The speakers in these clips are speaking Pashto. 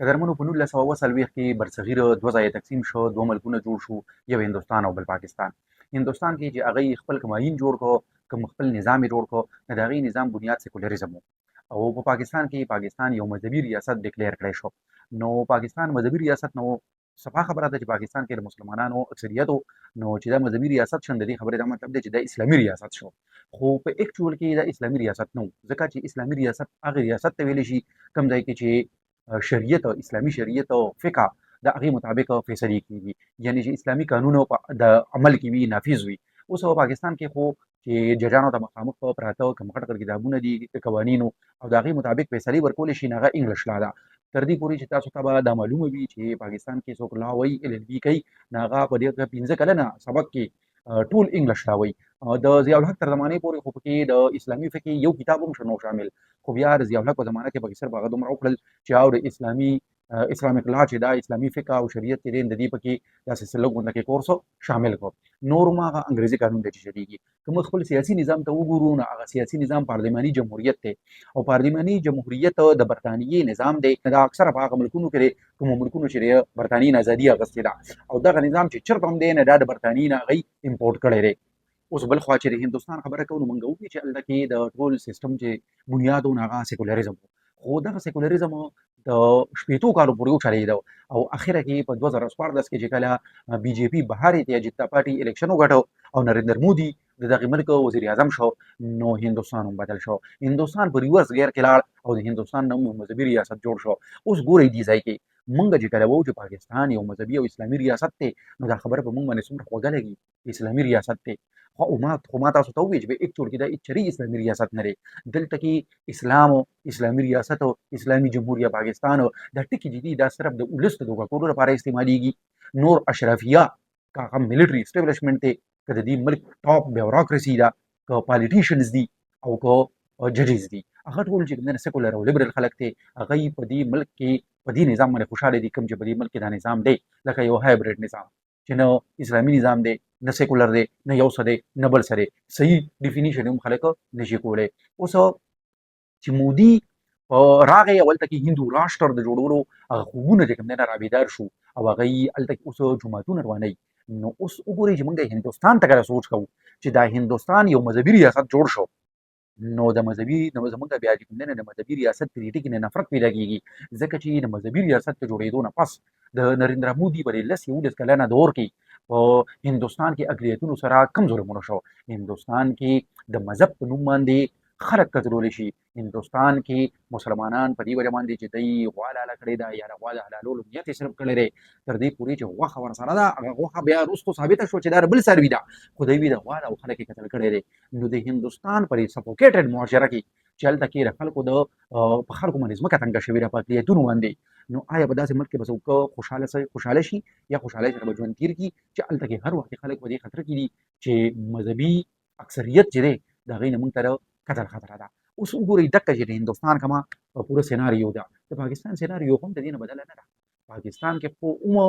قدرمنو، په 1947 کې برصغیر دوه ځایه تقسیم شو، دوه ملکونه جوړ شو، یو هندوستان او بل پاکستان. هندوستان کې چې هغه خپل کوم آئین جوړ کو، کوم خپل نظام یې جوړ کو، نو د هغې نظام بنیاد سیکولریزم و. او په پاکستان کې پاکستان یو مذهبي ریاست ډیکلیر کړی شو. نو پاکستان مذهبي ریاست، نو صفا خبره ده چې پاکستان کې د مسلمانانو اکثریت، نو چې دا مذهبي ریاست شو، د دې خبرې دا مطلب دی چې دا اسلامي ریاست شو. خو په اکچوال کې دا اسلامي ریاست نه، ځکه چې اسلامي ریاست هغه ریاست ته ویل شي کوم ځای کې چې شریعت او اسلامي شریعت او فقه د هغې مطابق فیصلې کیږي، یعنی چې اسلامي قانون په د عمل کې وي، نافذ وي. اوس په پاکستان کې خو چې ججانو ته مخامخ پراته کوم غټ غټ کتابونه دي د قوانینو او د هغې مطابق فیصلې ورکول شي، هغه انګلش لا ده. تر دې پورې چې تاسو ته به دا معلومه وي چې پاکستان کې څوک لا وایي، ال ال بي کوي، نو هغه په دې 5 کلنه سبق کې ټول انګلش لا وایي. د ضیاء الحق تر زمانې پورې خو پکې د اسلامي فقې یو کتاب هم شنو شامل، خو بیا د ضیاء الحق په زمانه کې پکې صرف هغه دومره وکړل چې او د اسلامي اسلامیک لا چې دا اسلامي فقه او شریعت چې دی، د دې پکې داسې څه لږ غونډه کې کورس شامل کړ. نور ما هغه انګریزي قانون دی چې چلیږي. که موږ خپل سیاسي نظام ته وګورو، نو هغه سیاسي نظام پارلماني جمهوریت دی او پارلماني جمهوریت د برتانیې نظام دی. دا اکثره په هغه ملکونو کې دی کوم ملکونو چې د برتانیې نه ازادي اخیستې ده، او دغه نظام چې چېرته هم دی، نه دا د برتانیې نه هغوی امپورټ کړی دی. اوس بل خوا چې د هندوستان خبره کوو، نو موږ وویل چې هلته کې د ټول سیستم چې بنیاد و، نو هغه سیکولریزم و. خو دغه سیکولریزم د 60 کالو پورې وچلېده او اخره کې په 2014 کې چې کله بي جي پي، بهارتیا جنتا پارټي، الیکشن وګټو او نریندر مودي د دغه ملک وزیر اعظم شو، نو هندوستان هم بدل شو. هندوستان په ریورس ګیر کې لاړ او د هندوستان نوم یو مذهبي ریاست جوړ شو. اوس ګورئ، دې ځای کې مونږ چې کله وو چې پاکستان یو مذهبي او اسلامي ریاست دی، نو دا خبره په مونږ باندې څومره خوږه لګي، اسلامي ریاست دی. خو ما تاسو ته وویل چې په اکچوال کې دا هیڅ اسلامي ریاست نه دی. دلته کې اسلام او اسلامي ریاست او اسلامي جمهوریت پاکستان او دا ټکي چې دي، دا صرف د ولس د دوکه کولو لپاره استعمالیږي. نور اشرافیه، که هغه ملټري اسټابلیشمنټ دی، که د دې ملک ټاپ بیوروکراسي ده، که پالیټیشنز دي او که ججز دي، هغه ټول چې کوم سیکولر او لیبرل خلک دي، هغه په دې ملک کې په دې نظام باندې خوشاله دي کوم چې په دې ملک کې دا نظام دی، لکه یو هایبریډ نظام چې نه اسلامي نظام دی، نه سیکولر دی، نه یو څه دی، نه بل څه دی. صحیح ډیفینیشن هم خلک نشي کولی. اوس چې مودي راغی، اول ته کې هندو راشټر د جوړولو هغه خوبونه چې کوم دی نه رابیدار شو او هغه یې هلته کې اوس جوماتونه روانوي. نو اوس وګورئ چې موږ هندوستان ته کله سوچ کوو چې دا هندوستان یو مذهبي ریاست جوړ شو، نو د مذهبي د زمونږ بیا چې کوم دی نه د مذهبي ریاست په دې ټکي نه نفرت پیدا کیږي، ځکه چې د مذهبي ریاست ته جوړېدو نه پس د نریندرا مودي په دې 10 11 کلنه دور کې په هندوستان کې اقلیتونو سره کم ظلمونه شو. هندوستان کې د مذهب په نوم باندې خلک قتلول شي. هندوستان کې مسلمانان په دې وجه باندې چې دوی غوا لاله کړې ده یا د غوا د حلالولو نیت یې صرف کړی دی، تر دې پورې چې غوښه ورسره ده، هغه غوښه بیا وروسته ثابته شوه چې دا د بل څاروي ده، خو دوی وي د غوا ده او خلک یې قتل کړی دی. نو د هندوستان پر سفوکیټډ معاشره کې چې هلته کې د خلکو د په خلکو باندې ځمکه تنګه شوې ده، په اقلیتونو باندې، نو آیا په داسې ملک کې به څوک خوشحاله شي یا خوشحالۍ سره به ژوند تېر کړي چې هلته کې هر وخت خلک په دې خطر کې دي چې مذهبي اکثریت چې دی، د هغې نه موږ ته د قتل خطره ده؟ اوس وګورئ، دقه چې د هندوستان کومه پوره سیناریو ده، د پاکستان سیناریو هم د دې نه بدله نه ده. پاکستان کې خو اومه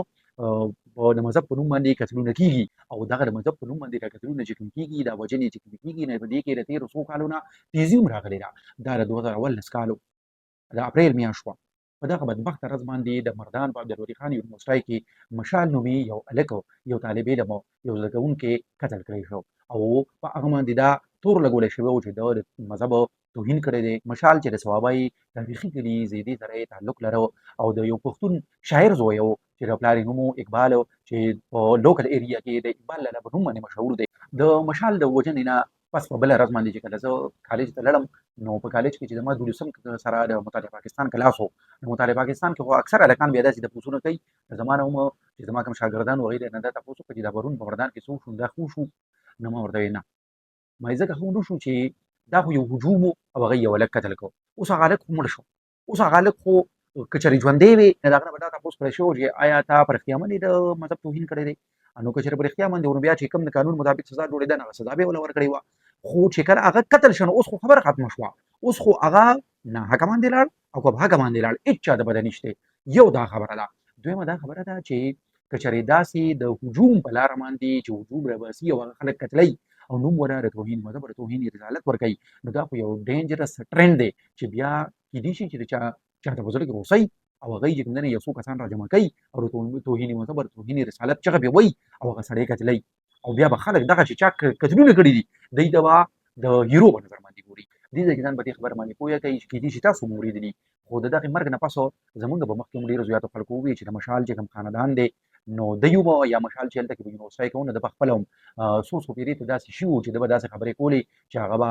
د مذهب په نوم باندې قتلونه کیږي او دغه د مذهب په نوم باندې قتلونه چې کوم کیږي، دا وژنې چې کوم کیږي، نه په دې کې د تېرو څو کالو نه تیزي هم راغلې ده. دا د 2018 کالو د اپریل میاشت وه. په دغه بدبخته ورځ باندې د مردان په عبدالولي خان یونیورسټۍ کې مشال نومي یو هلک، یو طالب علم، یو زده کوونکی قتل کړی شو او په هغه باندې دا تور لګول شوی و چې د مذهب توهین کړی دی. مشال چې د صوابۍ تاریخي کلي زیدې سره یې تعلق لره او د یو پښتون شاعر زوی و چې د پلار یې نوم اقبال، چې په لوکل ایریا کې د اقبال لالا په نوم باندې مشهور دی. د مشال د وژنې نه پس په بله ورځ باندې چې کله زه کالج ته لاړم، نو په کالج کې چې زما دولسم سره د مطالعه پاکستان کلاس و، نو مطالعه پاکستان کې خو اکثر هلکان بیا داسې تپوسونه کوي. زما نه هم چې زما کوم شاګردان وو، هغوی نه دا تپوس وکړ چې دا پرون په مردان کې څه وشو، دا ښه شو؟ نو ما ورته ویل نه، ما یې ځکه ښه نه شو چې دا خو یو هجوم او هغه یو هلک قتل کړ. اوس هغه هلک خو مړ شو. اوس هغه هلک خو که چېرې ژوندی وي، نو د هغه نه به دا تپوس کړی شوی چې آیا تا په رښتیا باندې د مذهب توهین کړی دی؟ نو که چېرې په رښتیا باندې، نو بیا چې کوم د قانون مطابق سزا جوړېده، نو هغه سزا به یې وله ورکړې وه. خو چې کله هغه قتل شو، نو اوس خو خبره ختمه شوه. اوس خو هغه نه حقه باندې لاړ او که په حقه باندې لاړ، هېچا ته پته نشته. یو دا خبره ده. دویمه دا خبره ده چې که چېرې داسې د هجوم په لاره باندې چې هجوم راباسي او هغه خلک قتلوي او نوم وله د توهین مذهب د توهین رسالت ورکوي، نو دا خو یو ډینجرس ټرند دی چې بیا کېدای شي چې د چا چا ته په زړه کې غوسه وي. او هغه چې کوم دی یو څو کسان راجمع کوي او توهین مذهب او توهین رسالت چغه به وایي او هغه سړی قتلوي. او بیا به خلک دغه چې چا قتلونه کړي دي دوی ته به د هیرو په نظر باندې ګوري. دې ځای کې ځان په دې خبره باندې پوهه کوي چې کېدای شي تاسو هم اورېدلي، خو د دغې مرګ نه پس زمونږ په مخکې هم ډېرو زیاتو خلکو وویل چې د مشال چې کوم خاندان دی نو دی هم یا مشال چې هلته کې په یونیورسټۍ کې و نو ده په خپله هم څو څو پېرې ته داسې شي وو چې ده به داسې خبرې کولې چې هغه به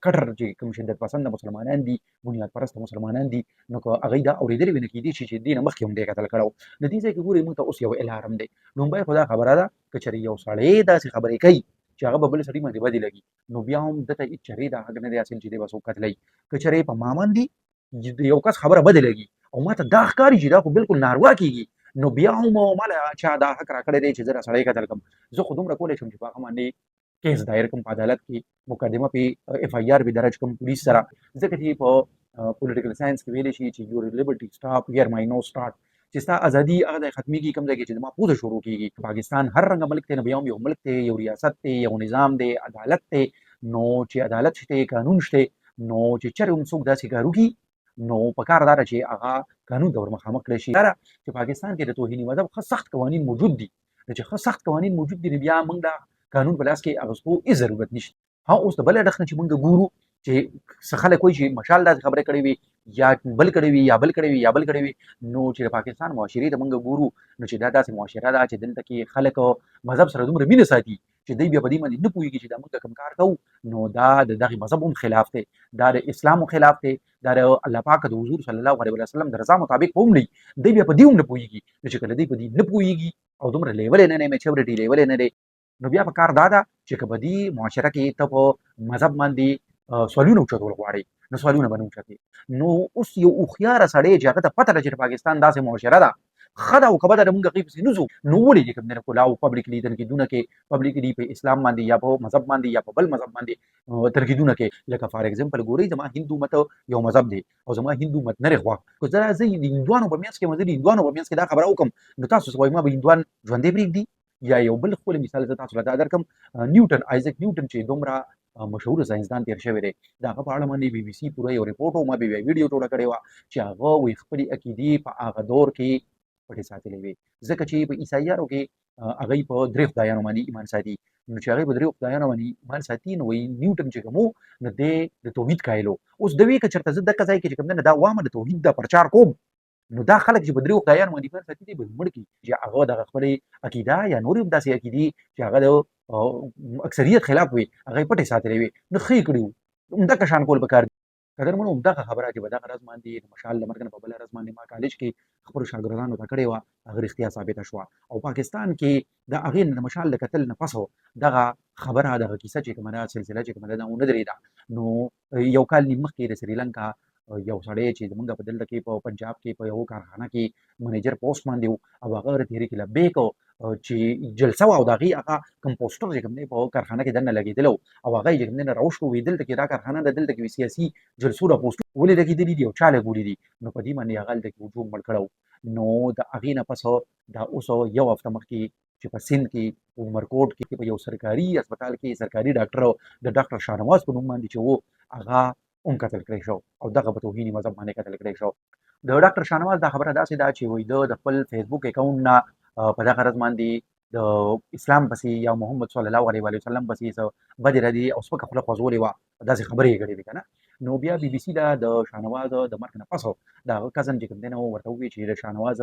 کټر چې کوم شدت پسنده مسلمانان دي، بنیاد پرسته مسلمانان دي، نو که هغوی دا اورېدلې وي نو کېدای شي چې دې نه مخکې هم دی قتل کړی و. نو دې ځای کې ګورئ موږ ته اوس یو الارم دی. لومړی خو دا خبره ده که چېرې یو سړی داسې خبرې کوي چې هغه به بل سړي باندې بدې لګي نو بیا هم ده ته هېڅ چېرې دا حق نه دی حاصل چې دی به څوک قتلوي. که چېرې په ما باندې یو کس خبره بده لګي او ما ته دا ښکاري چې دا خو بالکل ناروا کېږي نو بیا هم ما له چا دا حق راکړی دی چې زه دا سړی قتل کړم. زه خو دومره کولی شم چې په هغه باندې کیس دایر کوم، په عدالت کې مقدمه پې اف آی آر به درج کوم پولیس سره، ځکه چې په پولیټیکل ساينس کې ویل شي چې یور لیبرټي سټاپ ویر مای نو سټارټ، چې ستا ازادي هغه ځای ختمېږي کوم ځای کې چې زما پوزه شروع کېږي. پاکستان هر رنګه ملک دی نو بیا هم یو ملک دی، یو ریاست دی، یو نظام دی، عدالت دی. نو چې عدالت شته، قانون شته، نو چې چېرې هم څوک داسې کار وکړي نو په کار دا ده چې هغه قانون ته ورمخامخ کړی شي. دا چې پاکستان کې د توهین مذهب ښه سخت قوانین موجود دي، نو چې ښه سخت قوانین موجود دي نو بیا موږ دا قانون په لاس کې اغوستو هېڅ ضرورت نشته. ها اوس د بل اړخ نه چې موږ ګورو چې څه خلک وایي چې مشال داسې خبرې کړې وي یا بل کړې وي یا بل کړې وي یا بل کړې وي، نو چې د پاکستان معاشرې ته موږ ګورو نو چې دا داسې معاشره ده چې دلته کې خلک مذهب سره دومره مینه ساتي چې دوی بیا په دې باندې نه پوهېږي چې دا موږ کوم کار کوو نو دا د دغه مذهب هم خلاف دی، دا د اسلام هم خلاف دی، دا د الله پاک د حضور صلی الله علیه وسلم د رضا مطابق هم نه، دوی بیا په دې هم نه پوهېږي. نو چې کله دوی په دې نه پوهېږي او دومره لیولې نه دی، میچورټي لیولې نه دی، نو بیا په کار دا ده چې که په دې معاشره کې ته په مذهب باندې سوالونه اوچتول غواړې نو سوالونه به نه اوچتې. نو اوس یو هوښیار سړی چې هغه ته پته ده چې پاکستان داسې معاشره ده، ښه ده او که بده ده موږ هغې پسې نه ځو، نو ولې چې کوم دی نه کولاو پبلکلي تنقیدونه کوي، پبلکلي په اسلام باندې یا په مذهب باندې یا په بل مذهب باندې تنقیدونه کوي. لکه فار ایگزامپل ګورئ زما هندو مت یو مذهب دی او زما هندو مت نه دی خوښ، که زه راځئ د هندوانو په منځ کې زه د هندوانو په منځ کې دا خبره وکړم نو تاسو څه وایئ، ما به هندوان ژوندی پرېږدي؟ یا یو بل خپل مثال زه تاسو له دا درکم، نیوټن، آیزک نیوټن چې دومره مشهور ساينسدان تیر شوی دی، د هغه په اړه باندې بي بي سي پوره یو رپورټ او ما به ویډیو جوړه کړې وه چې هغه وی خپلې عقیدې په هغه دور کې پټې ساتلې وې، ځکه چې په عیسایانو کې هغه په درې خدایانو باندې ایمان ساتي. نو چې هغه په درې خدایانو باندې ایمان ساتي نو وی نیوټن چې کوم نو دی د توحید قایل و. اوس دوی که چېرته زه دغه ځای کې چې کوم نه دا وامه د توحید دا پرچار کوم نو دا خلک چې په دریو خدایانو باندې ایمان ساتي دی به مړ کړي چې هغه دغه خپلې عقیده یا نورې هم داسې عقیدې چې هغه د اکثریت خلاف وي هغه یې پټې ساتلې وي، نو ښه یې کړي وو. همدغه شان کول پکار دي. قدرمنو همدغه خبره چې په دغه ورځ باندې د مشال له مرګ نه په بله ورځ باندې ما کالج کې خپلو شاګردانو ته کړې وه هغه رښتیا ثابته شوه. او پاکستان کې د هغې د مشال د قتل نه پس دغه خبره دغه کیسه چې کومه ده سلسله چې کومه ده دا ونه درېده. نو یو کال نیم مخکې د سریلانکا یو سړی چې زمونږ په دلته کې په پنجاب کې په یو کارخانه کې منیجر پوسټ باندې و او هغه د تحریک لبیک چې جلسه وه او د هغې هغه کوم پوسټر چې کوم دی په کارخانه کې دننه لګېدلی و او هغه یې چې کوم دی نه راوشکو وي دلته کې دا کارخانه ده دلته کې سیاسي جلسو دا پوسټ ولې لګېدلي دي او چا لګولي دي، نو په دې باندې هغه هلته کې هجوم مړ کړی و. نو د هغې نه پس دا اوس یو هفته مخکې چې په سند کې عمرکوټ کې په یو سرکاري هسپتال کې سرکاري ډاکټر د ډاکټر شاهنواز په نوم باندې چې وو هغه هم قتل کړی شو او دغه په توهین مذهب باندې قتل کړی شو. د ډاکټر شاهنواز دا خبره داسې ده چې وایي ده د خپل فیسبوک اکاونټ نه په دغه ورځ باندې د اسلام پسې یا محمد صلی الله علیه وسلم پسې څه بدې ردې او سپکه خوله خوځولې وه، داسې خبرې یې کړې وې که نه. نو بیا بي بي سي له د شاهنواز د مرګ نه پس د هغه کزن چې کوم دی نو ورته وویل چې د شاهنواز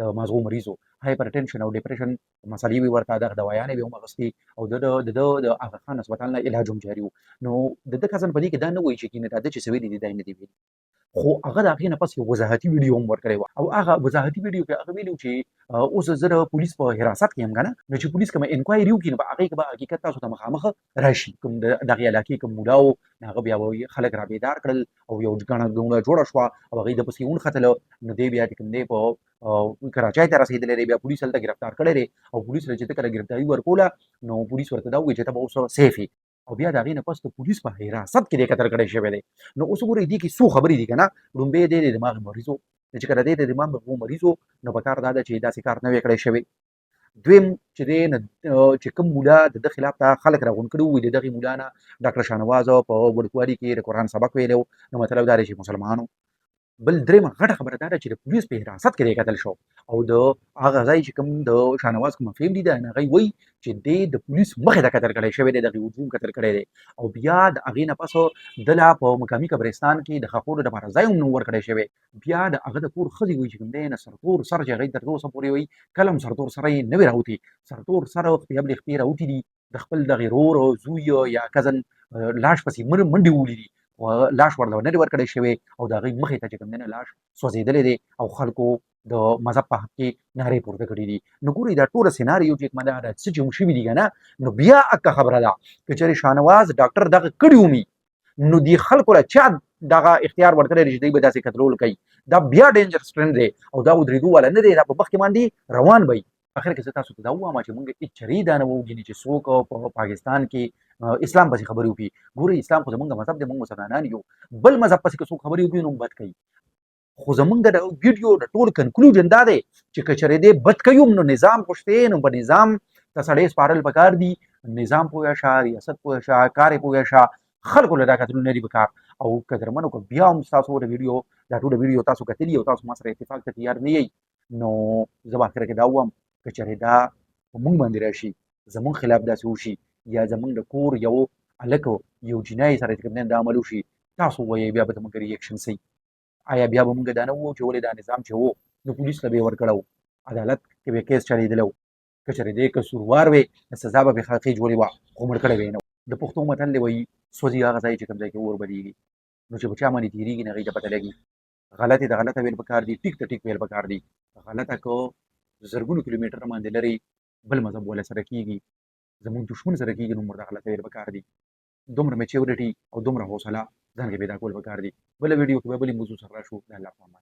د مازغو مریض و، هایپر ټینشن او ډیپریشن مسلې وي ورته، دغه دوايانې به هم اخیستې او د ده د ده د هغه خان هسپتال نه علاج هم جاري و. نو د ده کزن په دې کې دا نه وایي چې کینه دا ده چې څه ویلي دي دا یې نه دي ویلي، خو هغه د هغې نه پس یو وضاحتي ویډیو هم ورکړې وه او هغه وضاحتي ویډیو کې هغه ویلي چې اوس زه د پولیس په حراست کې یم که نه، نو چې پولیس کومه انکوایري وکړي نو په هغې کې به حقیقت تاسو ته مخامخ راشي. کوم د دغې علاقې کوم ملا و نو هغه بیا خلک را بیدار کړل او یو ګڼه ګوڼه جوړه شوه او هغوی د پسې ونښتله. نو دی بیا چې کوم دی په کراچۍ ته رسېدلی دی، بیا پولیس هلته ګرفتار کړی دی او پولیس له چې ده کله ګرفتاري ورکوله نو پولیس ورته دا وویل چې ته به اوس سیف یې او بیا د هغې نه پس د پولیس په حراست کې دی قتل کړی شوی دی. نو اوس وګورئ دې کې څو خبرې دي که نه. ړومبی دی د دماغ مریض و، نو چې کله دی د دماغ مریض و نو په کار دا ده چې داسې کار نه وی کړی شوی. دویم چې دی چې کوم مولا د ده خلاف ته خلک راغونډ کړي وو، د دغې مولا نه ډاکټر شاهنواز په وړوکوالي کې د قرآن سبق ویلی و، نو مطلب دا دی چې مسلمان و. بل درېیمه غټه خبره دا ده چې د پولیس په حراست کې دی قتل شو، او د هغه ځای چې کوم د شاهنواز کومه فیملی ده، هغوی وایي چې دی د پولیس مخې ته قتل کړی شوی دی، دغې هجوم قتل کړی دی. او بیا د هغې نه پس دله په مقامي قبرستان کې د ښخولو دپاره ځای هم نه ورکړی شوی. بیا د هغه د کور ښځې وایي چې کوم دی نه سرتور سر چې هغوی تر اوسه پورې وایي کله هم سرتور سره یې نه وي راوتي، سرتور سر خپې بلې خپې راوتي دي، د خپل دغې رور زوی یا کزن لاش پسې منډې وولي دي، خو لاش ورله نه دی ورکړی شوی، او د هغوی مخې ته چې کوم دی نه لاش سوځېدلی دی، او خلکو د مذهب په حق کې نارې پورته کړې دي. نو ګورئ دا ټوله سیناریو چې کومه ده، دا څه چې هم شوي دي که نه، نو بیا اکه خبره ده که چېرې شاهنواز ډاکټر دغه کړي ومي، نو دې خلکو له چا دغه اختیار ورکړی دی چې دوی به داسې قتلول کوي؟ دا بیا ډینجرس ټرند دی او دا ودرېدو والا نه دی، دا په مخکې باندې روان به وي. اخر کې زه تاسو ته دا ووایم چې موږ هېڅ چرې دا نه وو ګینې چې څوک په پاکستان کې اسلام پسې خبرې وکړي. ګورئ اسلام خو زمونږ مذهب دی، موږ مسلمانان یو، بل مذهب پسې که څوک خبرې وکړي نو بد کوي. خو زمونږ د ویډیو د ټول کنکلوژن دا دی چې که چېرې دی بد کوي هم نو نظام خو شته، نو په نظام ته سړی سپارل پکار دي، نظام پوه شه، ریاست پوه شه، کار یې پوه شه، خلکو له دا کتلو نه دي پکار. او قدرمنو که بیا هم ستاسو د ویډیو دا ټوله ویډیو تاسو کتلي او تاسو ما سره اتفاق ته تیار نه یئ، نو زه به اخره کې دا ووایم که چېرې دا په موږ باندې راشي، زموږ خلاف داسې وشي، یا زموږ د کور یو هلک یو جینۍ سره چې کوم دی دا عمل وشي، تاسو ووایئ بیا به زموږ ریاکشن څه وي؟ آیا بیا به موږ دا نه ووایو چې ولې دا نظام چې و نو پولیس له به یې ورکړی و، عدالت کې به کیس چلېدلی و، که چېرې دی قصوروار وی نو سزا به پرې خاقې جوړې وه، خو مړ کړی به یې نه و. د پښتو متل دی وایي سوځي هغه ځای چې کوم ځای کې اور بلېږي، نو چې په چا باندې تېرېږي نو هغوی ته پته لګي. غلطې ته غلطه ویل پکار دي، ټیک ته ټیک ویل پکار دي. غلطه که زرګونو کیلومتره باندې لري بل مذهب ولا سره کیږي، زموږ دشمن سره کیږي، نو ورته غلطه ویل پکار دي. دومره میچورټي او دومره حوصله ځان کې پیدا کول پکار دي. بله ویډیو کې به بلې موضوع سره راشو. د الله په امان.